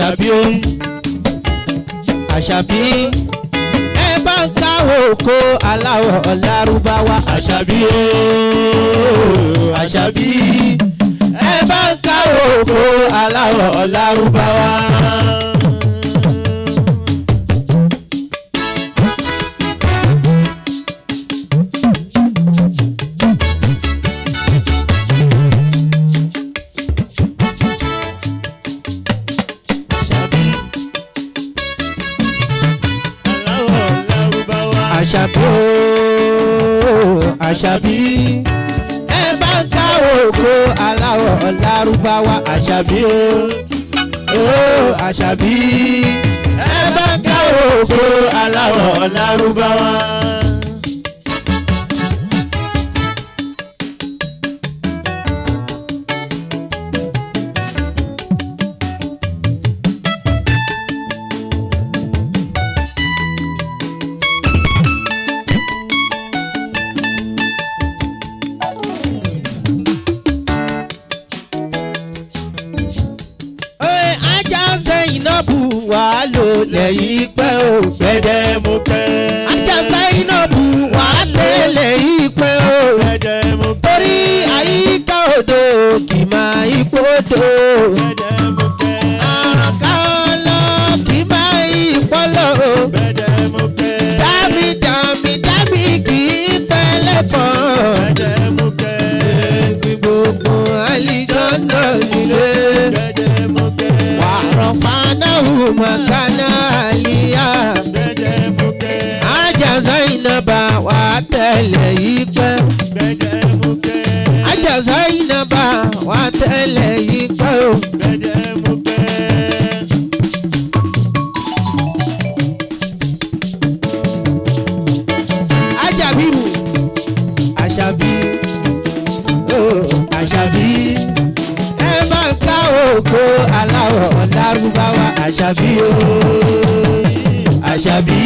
Àṣàbí o, Àṣàbí, ẹ bá ń káwọ́ oko aláwọ̀ lárúbáwá. Àṣàbí o, Àṣàbí, ẹ bá ń káwọ́ oko aláwọ̀ lárúbáwá. Àṣàbí aláwọ̀ lárúbáwá. Àṣàbí o, Àṣàbí, ẹ bá ń káwọ́ oko aláwọ̀ lárúbáwá. Àṣàbí o, o Àṣàbí, ẹ bá ń káwọ́ oko aláwọ̀ lárúbáwá. Ajá Zainabu wà ló lẹ́yìn pẹ́ o Gbẹdẹmukẹ. Ajá Zainabu wà ló lẹ́yìn pẹ́ o Gbẹdẹmukẹ. Torí àyíká odò kì máa ipò dò. Gbẹdẹmukẹ. Àràká ọlọ kì máa ìpọlọ. Gbẹdẹmukẹ. Dámì dámì dámì kì í pẹ́lẹ́ pọ̀. Gbẹdẹmukẹ. Gbogbo àlìjọ́nà nílé. Gbẹdẹmukẹ. Wàrọ̀ fanáhù mọ̀kánná àlìyá. Gbẹdẹmukẹ. Ajá Zainaba wà tẹ̀lé yìí pẹ́. Gbẹdẹmukẹ. Ajá Zainaba wà tẹ̀lé yìí pẹ́ o. Gbẹdẹmukẹ. Ajabibu, Àṣàbí, oh, Àṣàbí, ẹ bá ń ká ògo aláwọ̀ lárúbáwá. Àṣàbí o, Àṣàbí,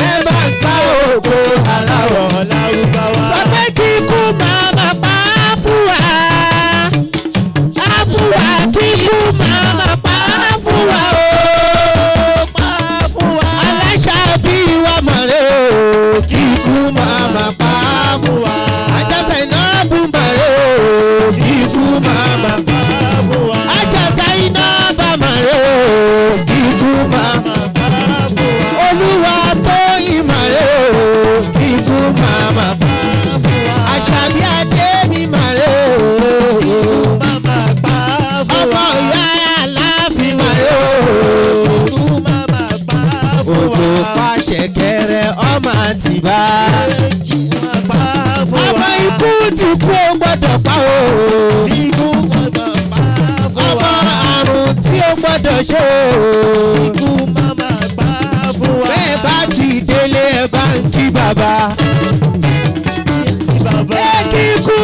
ẹ bá ń ká ògo aláwọ̀. Lárúbáwá. Sọ pé kíkú máa ma pa á fún wa, á fún wa, kíkú máa ma pa á fún wa o. Pa fún wa. Aláṣàbí wa mọ̀rẹ́ o, kíkú máa ma pa á fún wa. Ajá Zainabu mọ̀rẹ́ o, kíkú máa ma pa. Pa fún wa. Ajá Zainaba mọ̀rẹ́ o, kíkú máa ma. Pa fún wa. Olúwa Tóyìn mọ̀rẹ́ o, kíkú máa ma pa. Àṣàbí adé mi mọ̀rẹ́ o. Màmá pa fún Ọmọ wa. ìyá aláàfin mọ̀rẹ́ o. Màmá pa fún wa. Òjò pàṣẹ kẹrẹ ọmọ àtìbá. Pa fún wa. Ọmọ ikú ti kú ó gbọ́dọ̀ pa o. Ikú màmá pa fún Ọmọ wa. àrùn tí ó gbọ́dọ̀ ṣe o. Ikú màmá pa fún wa. Bẹ́ẹ̀ bá ti délé ẹ bá ń kí bàbá. Bàbá. Ẹ kí ikú.